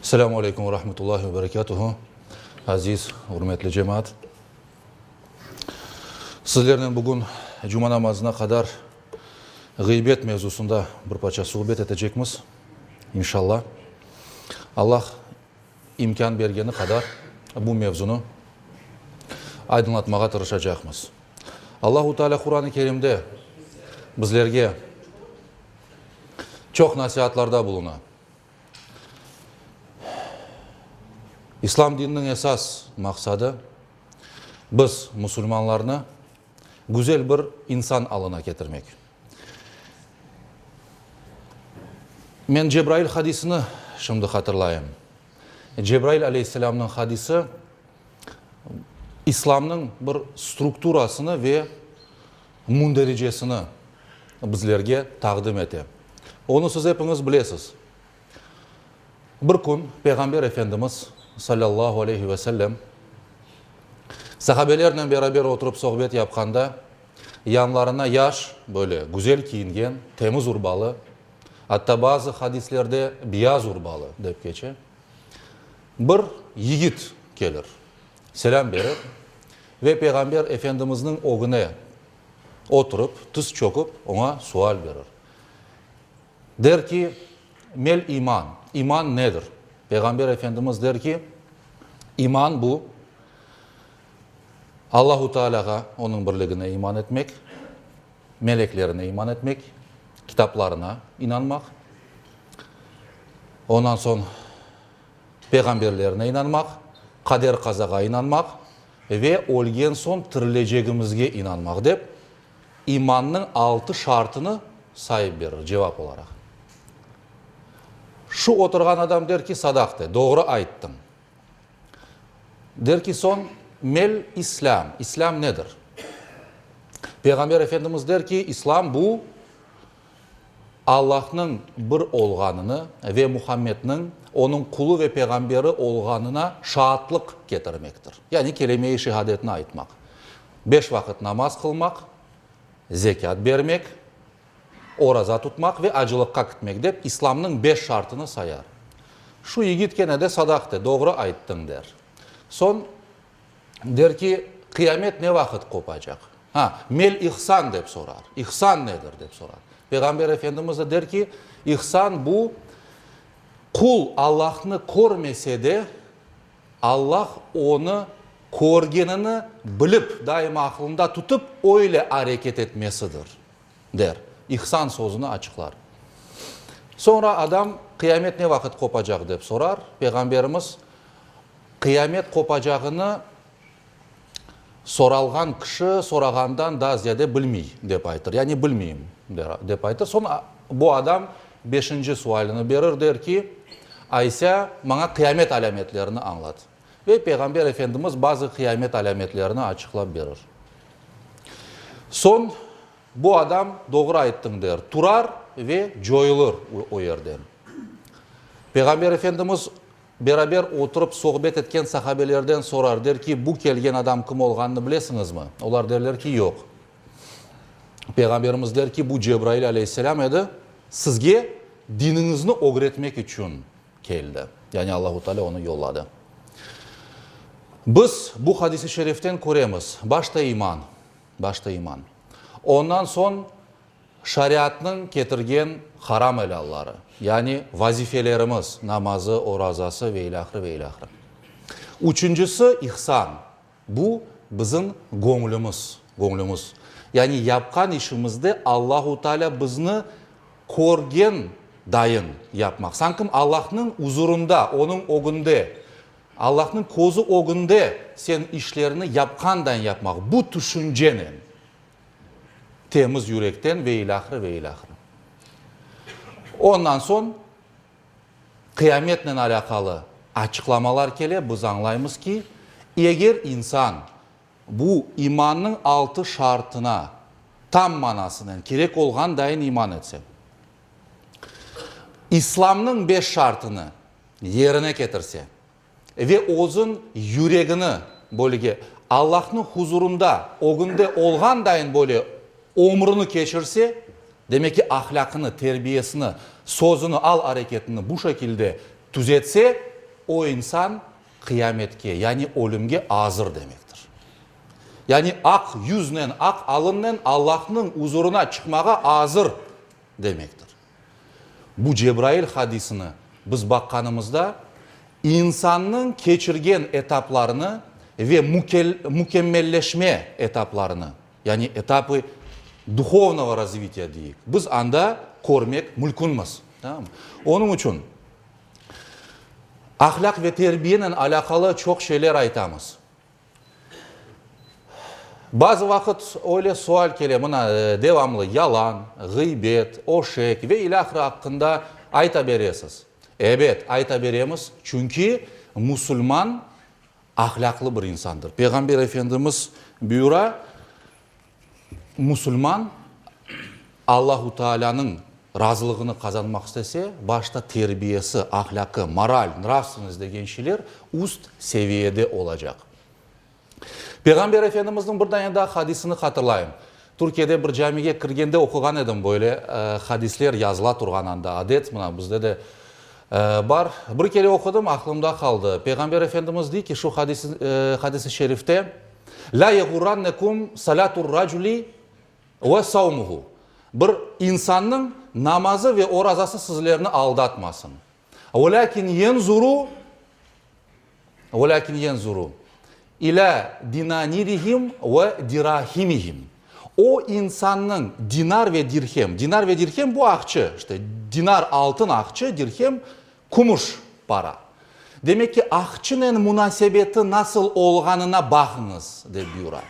Selâmu aleykum ve rahmetullahi ve berekâtuhu, aziz, ürmetli cemaat. Sizlernen bugün cuma namazına qadar ğıybet mevzusında bir parça suhbet etecekmiz, inşallah. Allah imkân bergeni qadar bu mevzunı aydınlatmağa tırışacaqmız. Allahu Teala Quran-ı Kerimde bizlerge çoq nasiatlarda buluna. İslam dininiñ esas maqsadı, biz, musulmanlarnı, güzel bir insan alına ketirmek. Men Cebrail hadisini şimdi hatırlayım. Cebrail aleyhisselamnıñ hadisi İslamnıñ bir strukturasını ve mündericesini bizlerge taqdim ete. Onı siz epiñiz bilesiz. Bir kün Peyğamber Efendimiz, salâllahu aleyhi ve sellem, sahabelernen beraber oturıp sohbet yapqanda, yanlarına yaş, böyle güzel kiyingen, temiz urbalı, atta bazı hadislerde biyaz urbalı dep keçe, bir yigit kelir, selâm berir ve Peyğamber Efendimizniñ ögüne oturıp, tiz çöküp, oña sual berir. Der ki, Mel iman, iman nedir? Peyğamber Efendimiz der ki, İman bu, Allahu Tealâğa, Onıñ birligine iman etmek, meleklerine iman etmek, kitaplarına inanmaq, ondan soñ peyğamberlerine inanmaq, qader-qazağa inanmaq ve ölgen soñ tirilecegimizge inanmaq dep, imannıñ altı şartını sayıp berir cevap olaraq. Şu oturğan adam der ki, Sadaqte, doğru ayttıñ. Der ki, soñ, Mel islâm, islâm nedir? Peyğamber Efendimiz der ki, İslâm bu, Allahnıñ bir olğanını ve Muhammedniñ Onıñ qulu ve peyğamberi olğanına şaatlıq ketirmektir. Yani kelime-i şehadetni aytmaq. Beş vaqıt namaz qılmaq, zekât bermek, oraza tutmaq ve acılıqqa kitmek dep İslamnıñ beş şartını sayar. Şu yigit kene de sadaqte, doğru ayttıñ der. Soñ der ki, qıyamet ne vaqıt qopacaq? Ha, mel ihsan dep sorar. İhsan nedir dep sorar. Peyğamber Efendimiz de der ki, ihsan bu, qul Allahnı körmese de, Allah onı körgenini bilip, daima aqlında tutıp, öyle areket etmesidir, der. İhsan sözüni açıqlar. Soñra adam, qıyamet ne vaqıt qopacaq, dep sorar. Peyğamberimiz, qıyamet qopacağını soralğan kişi sorağandan daa ziyade bilmey, dep aytır. Yani bilmeyim, dep aytır. Soñ bu adam beşinci sualini berir, der ki, Aysa, maña qıyamet alâmetlerini añlat. Ve Peyğamber Efendimiz bazı qıyamet alâmetlerini açıqlap berir. Soñ bu adam, Doğru ayttıñ, der, turar ve coyulır o yerden. Peyğamber Efendimiz beraber oturıp sohbet etken sahabelerden sorar, der ki, Bu kelgen adam kim olğanını bilesiñizmi? Olar derler ki, Yoq. Peyğamberimiz der ki, Bu Cebrail aleyhisselâm edi, sizge diniñizni ögretmek içün keldi. Yani Allahu Teala onı yolladı. Biz bu hadis-i şeriften köremiz, başta iman, başta iman, ondan soñ şariatnıñ ketirgen haram-elâlları, yani vazifelerimiz, namazı, orazası ve ilâhre, ve ilâhre. Üçüncisi, ihsan. Bu, bizim göñlümiz, göñlümiz. Yani yapqan işimizde Allahu Teala bizni körgen dayın yapmaq. Sankim Allahnıñ uzurında, Onıñ ögünde, Allahnıñ közü ögünde sen işlerini yapqan dayın yapmaq. Bu tüşüncenen, temiz yürekten ve ilâhre, ve ilâhre. Ondan soñ. Qıyametnen alâqalı açıqlamalar kele, biz añlaymız ki, eger insan bu imannıñ altı şartına tam manasınen kerek olğan dayın iman etse, İslamnıñ beş şartını yerine ketirse, Ve özün yüregini bölge Allahnıñ huzurında, ögünde olğan dayın böyle ömrüni keçirse, demek ki, ahlâqını, terbiyesini, sözüni, al-areketini bu şekilde tüzetse, O insan qıyametke, yani ölümge azır demektir. Yani aq yüznen, aq alınnen Allahnıñ uzurına çıqmağa azır demektir. Bu Cebrail hadisini biz baqqanımızda, insannıñ keçirgen etaplarını ve mükemmelleşme etaplarını, yani etapı duhovnogo razvitiya deyik, biz anda körmek mülkünmiz. Onıñ içün ahlâq ve terbiyenen alâqalı çoq şeyler aytamız. Bazı vaqıt öyle sual kele, mına, devamlı yalan, ğıybet, öşek ve ilâhre aqqında ayta beresiz. Ebet, ayta beremiz, çünki musulman ahlâqlı bir insandır. Peyğamber Efendimiz buyura, Musulman Allahu Taalânıñ razılığını qazanmaq istese, başta terbiyesi, ahlâqı, moral, nravstvennost degen şeyler üst seviyede olacaq. Peyğamber Efendimizniñ bir dane daa hadisini hatırlayım. Türkiyede bir camige kirgende oquğan edim, böyle hadisler yazıla turğan anda, adet, mına bizde de bar. Bir kere oqudım, aqlımda qaldı. Peyğamber Efendimiz dey ki, şu hadisi şerifte, Lâ yeğurrannekum salâtur-raculi ve savmuhu, Bir insannıñ namazı ve orazası sizlerni aldatmasın. Velâkin yenzuru, velâkin yenzuru ilâ dinânirihim ve dirahimihim, O insannıñ dinar ve dirhem, dinar ve dirhem bu aqçı, işte, dinar altın aqçı, dirhem kümüş para. Demek ki, aqçınen munasebeti nasıl olğanına baqıñız, dep buyura.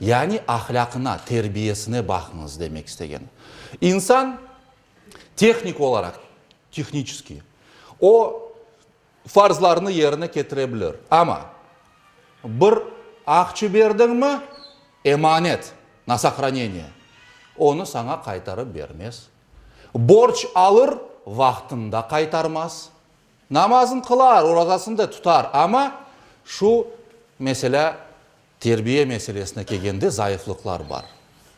Yani ahlâqına, terbiyesine baqıñız demek istegen. İnsan tehnik olaraq, tehniçeskiy, o farzlarnı yerine ketire bilir, amma bir aqçı berdiñmi, emanet, na sohraneniye, onı saña qaytarıp bermez. Borc alır, vaqtında qaytarmaz. Namazın qılar, orazasını da tutar, amma şu, meselâ, terbiye meselesine kelgende zayıflıqlar bar.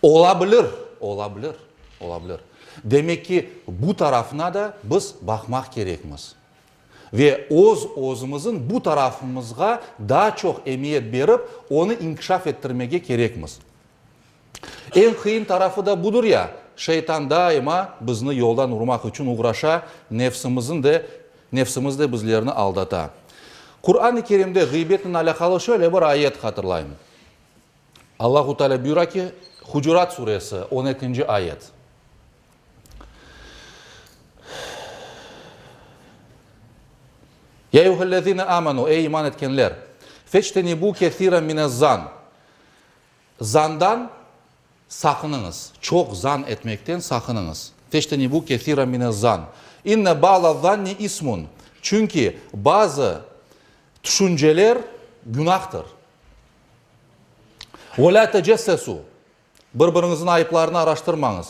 Ola bilir, ola bilir, ola bilir. Demek ki, bu tarafına da biz baqmaq kerekmiz. Ve öz-özümizin bu tarafımızğa daa çoq emiyet berip, onı inkişaf ettirmege kerekmiz. Eñ qıyın tarafı da budır ya, şeytan daima bizni yoldan urmaq içün uğraşa, nefsimizin de, nefsimiz de bizlerni aldata. Quran-ı Kerimde ğıybetnen alâqalı şöyle bir ayet hatırlayım. Allahu Teala buyura ki, Hucurat suresi, on ekinci ayet. Ya eyyühellezine amenu, ey iman etkenler, fectenibu kesiren minez-zan, Zandan saqınıñız, çoq zan etmekten saqınıñız. Fectenibu kesiran minez-zan. İnne ba'la-zanni ismun. Çünki bazı tüşünceler günahtır. Ve lâ tecessesu. Bir-biriñizniñ ayıplarını araştırmañız.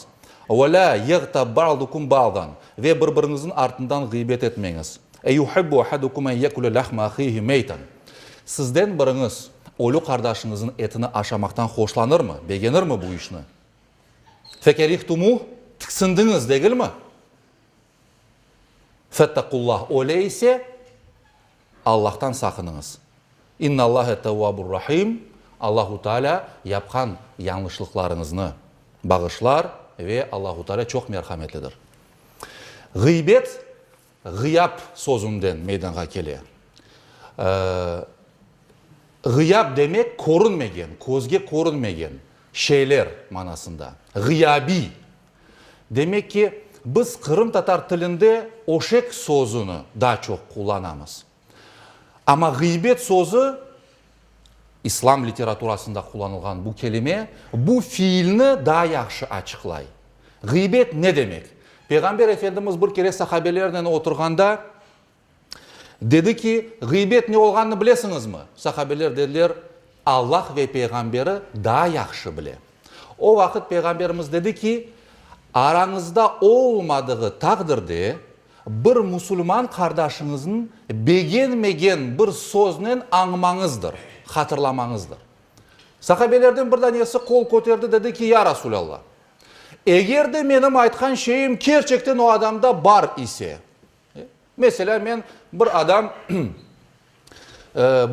Ve lâ yeğtab ba'dukum ba'dan. Ve bir-biriñizniñ artından ğıybet etmeñiz. Eyuhibbu ahadukum en yekule lahme ahihi meytan. Sizden biriñiz ölü qardaşıñıznıñ etini aşamaqtan hoşlanırmı, begenirmi bu işni? Fekerihtumuh, tiksindiñiz, degilmi? Fettaqullah, öyle ise, Allahtan saqınıñız. İnnallahe tevvabur-rahim, Allahu Teala yapqan yañlışlıqlarıñıznı bağışlar ve Allahu Teala çoq merhametlidir. Ğıybet Ğıyap sözünden meydanğa kele. Ğıyap demek körünmegen, közge körünmegen şeyler manasında. Ğıyabiy. Demek ki, biz qırımtatar tilinde öşek sözüni daa çoq qullanamız. Amma ğıybet sözü, İslam literaturasında qullanılğan bu kelime, bu fiilni daa yahşı açıqlay. Ğıybet ne demek? Peyğamber Efendimiz bir kere sahabelernen oturğanda, dedi ki, Ğıybet ne olğanını bilesiñizmi? Sahabeler dediler, Allah ve Peyğamberi daa yahşı bile. O vaqıt Peyğamberimiz dedi ki, Arañızda olmadığı taqdirde, bir musulman qardaşıñıznıñ begenmegen bir söznen añmañızdır, hatırlamañızdır. Sahabelerden bir danesi qol köterdi, dedi ki, Ya Rasulallah, eger de menim aytqan şeyim kerçekten o adamda bar ise, meselâ, men. Bir adam,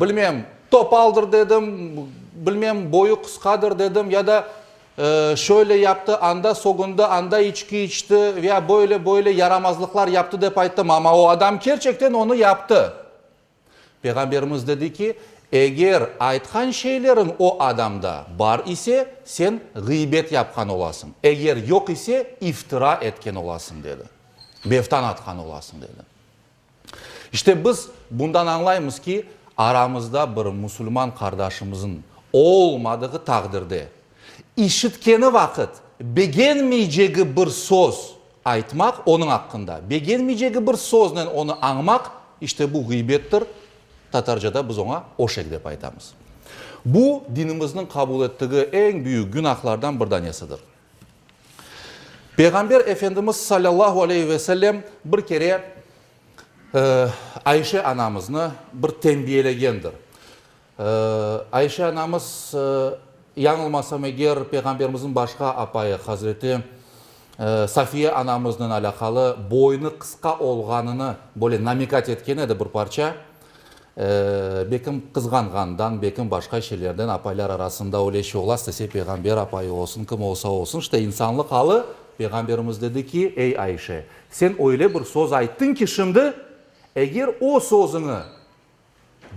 bilmem, topaldır dedim, bilmem, boyu qısqadır dedim, ya da şöyle yaptı, anda sögündi, anda içki içti ve ya böyle, böyle yaramazlıqlar yaptı dep ayttım, amma o adam kerçekten onı yaptı. Peyğamberimiz dedi ki, Eger aytqan şeyleriñ o adamda bar ise, sen ğıybet yapqan olasıñ, eger yoq ise, iftira etken olasıñ, dedi, beftan atqan olasıñ, dedi. İşte biz bundan añlaymız ki, aramızda bir musulman qardaşımızıñ olmadığı taqdirde, işitkeni vaqıt begenmeycegi bir söz aytmaq onıñ aqqında, begenmeycegi bir söznen onı añmaq, işte bu ğıybettir, tatarcada biz oña öşek dep aytamız. Bu, dinimizniñ qabul ettigi eñ büyük günahlardan bir danesidir. Peyğamber Efendimiz salâllahu aleyhi ve sellem bir kere Ayşe anamıznı bir tenbiyelegendir. Ayşe anamız, yañılmasam eger, Peyğamberimizniñ başqa apayı Hazreti Safiye anamıznen alâqalı boynu qısqa olğanını böyle namikat etken edi bir parça. Bekim qızğanğandan, bekim başqa şeylerden apaylar arasında öyle şey ola, istese peyğamber apayı olsun, kim olsa olsun, işte insanlıq alı, Peyğamberimiz dedi ki, Ey Ayşe, sen öyle bir söz ayttıñ ki şimdi, eger o sözüñi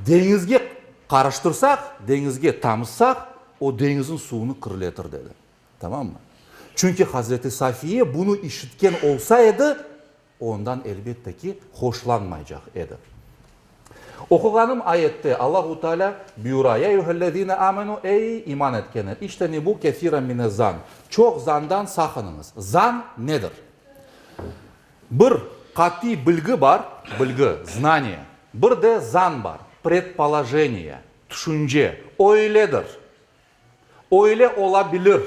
deñizge qarıştırsaq, deñizge tamızsaq, o deñizniñ suvunı kirletir, dedi. Tamammı? Çünki Hazreti Safiye bunı işitken olsa edi, Ondan, elbette ki, hoşlanmaycaq edi. Oquğanım ayette Allahu Teala buyura, Ya eyyühellezine amenu, ey, iman etkenler, ictenibu kesiran minez-zan, çoq zandan saqınıñız. Zan nedir? Bir qatiy bilgi bar, bilgi, znaniye, bir de zan bar, predpolojeniye, tüşünce, öyledir. Öyle ola bilir.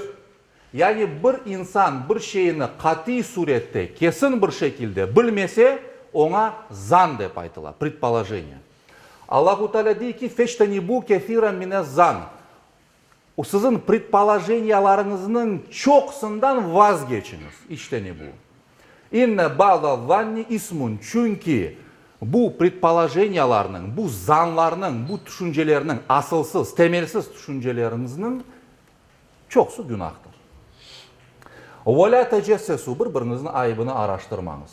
Yani bir insan bir şeyni qatiy surette, kesin bir şekilde bilmese, oña zan dep aytıla, predpolojeniye. Allahu Teala dey ki, Feçtenibu kesiran minez-zan, siziñ predpolojeniyalarıñıznıñ çoqusından vazgeçiñiz, içtenibu. İnne ba'da-zanni ismun, çünki bu predpolojeniyalarnıñ, bu zanlarnıñ, bu tüşüncelerniñ, asılsız, temelsiz tüşünceleriñizniñ çoqusı günahtır. Ve lâ tecessesu, bir-biriñizniñ ayıbını araştırmañız.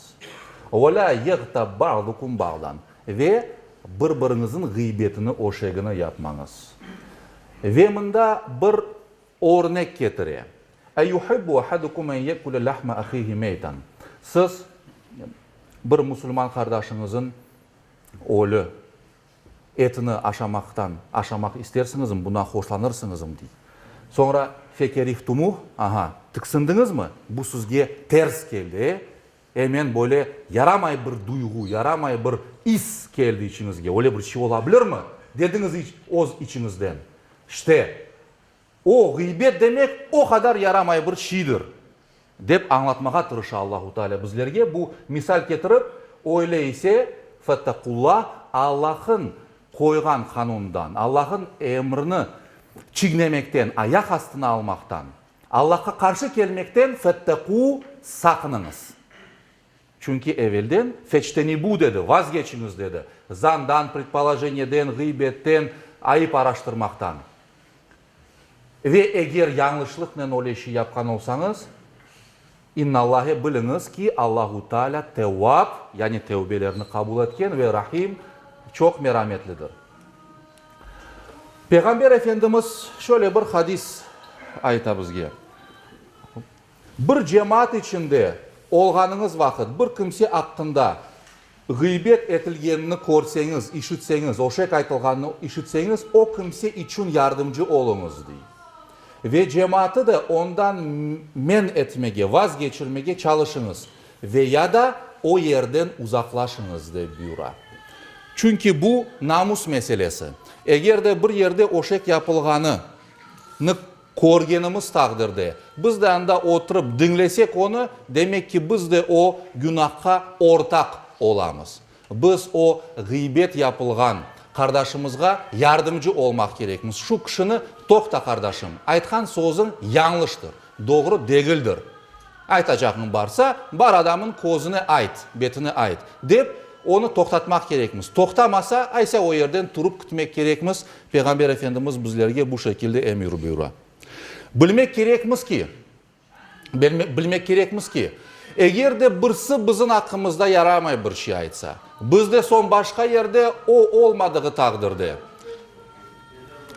Ve lâ yeğtab ba'dukum ba'dan, ve bir-biriñizniñ ğıybetini, öşegini yapmañız. Ve mında bir Örnek ketire, Eyuhibbu ahadukum en yekule lahme ahihi meytan, Siz bir musulman qardaşıñızın ölü etini aşamaqtan, aşamaq istersiñizmi, bundan hoşlanırsıñızm, dey. Soñra, Fekerihtumuh, aha, tiksindiñizmi? Bu sizge ters keldi, e? Emen böyle yaramay bir duyğu, yaramay bir is keldi içiñizge, öyle bir şey ola bilirmi? dediñiz öz içiñizden. İşte, O, ğıybet demek o qadar yaramay bir şeydir, dep añlatmağa tırışa Allahu Teala bizlerge bu misal ketirip, Öyle ise, fettaqullah, Allah'ın qoyğan qanunından, Allah'ın emrini çignemekten, ayaq astına almaqtan, Allahqa qarşı kelmekten fettaqu, saqınıñız. Çünki evelden feçtenibu dedi, vazgeçiñiz dedi, zandan, predpolojeniyeden, ğıybetten, ayıp araştırmaqtan. Ve eger yañlışlıqnen öyle şey yapqan olsañız, İnnallahe, biliñiz ki, Allahu Teala Tevvap, yani tevbelerni qabul etken ve Rahim, çoq merametlidir. Peyğamber Efendimiz şöyle bir hadis ayta bizge. Bir cemaat içinde olğanıñız vaqıt bir kimse aqqında ğıybet etilgenini körseñiz, işitseñiz, öşek aytılğanını işitseñiz, o kimse içün yardımcı oluñız, dey. Ve cemaatı da ondan men etmege, vazgeçirmege çalışıñız ve ya da o yerden uzaqlaşıñız, dep buyura. Çünki bu namus meselesi. Eger de bir yerde öşek yapılğanı nı Körgenimiz taqdirde, biz de anda oturıp diñlesek onı, demek ki, biz de o günahqa ortaq olamız. Biz o ğıybet yapılğan qardaşımızğa yardımcı olmaq kerekmiz. Şu kişini, Toqta, qardaşım, aytqan sözüñ yañlıştır, doğru degildir. Aytacağıñ barsa, bar adamın közüne ayt, betine ayt, dep, Onı toqtatmaq kerekmiz. Toqtamasa, aysa o yerden turıp kitmek kerekmiz, Peyğamber Efendimiz bizlerge bu şekilde emir buyura. Bilmek kerekmiz ki, bilmek kerekmiz ki, eger de birsi bizim aqqımızda yaramay bir şey aytsa, biz de soñ başqa yerde o olmadığı taqdirde,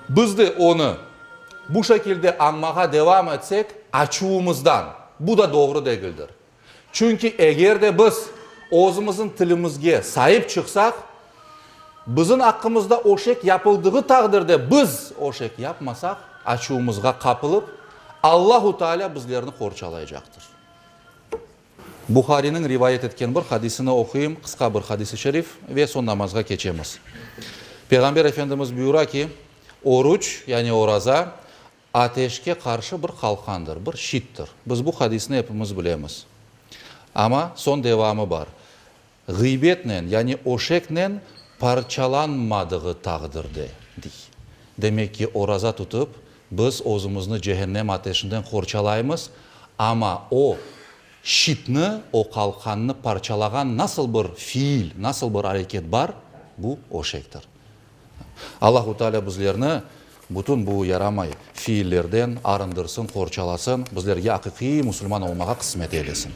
biz de onı bu şekilde añmağa devam etsek, açuvımızdan, bu da doğru degildir. Çünki eger de biz özümizniñ tilimizge saip çıqsaq, bizim aqqımızda öşek yapıldığı taqdirde biz öşek yapmasaq, açuvımızğa qapılıp, Allahu Teala bizlerni qorçalaycaqtır. Buhariniñ rivayet etken bir hadisini oquyım, qısqa bir hadis-i şerif ve soñ namazğa keçemiz. Peyğamber Efendimiz buyura ki, Oruç, yani oraza, Ateşke qarşı bir qalqandır, bir şittir. Biz bu hadisni epimiz bilemiz. Amma soñ devamı bar. Ğıybetnen, yani öşeknen parçalanmadığı taqdirde, dey. Demek ki, oraza tutıp, biz özümizni cehennem ateşinden qorçalaymız, amma o şitni, o qalqannı parçalağan nasıl bir fiil, nasıl bir areket bar, bu öşektir. Allahu Teala bizlerni bütün bu yaramay fiillerden arındırsın, qorçalasın, bizlerge aqiqiy musulman olmağa qısmet eylesin.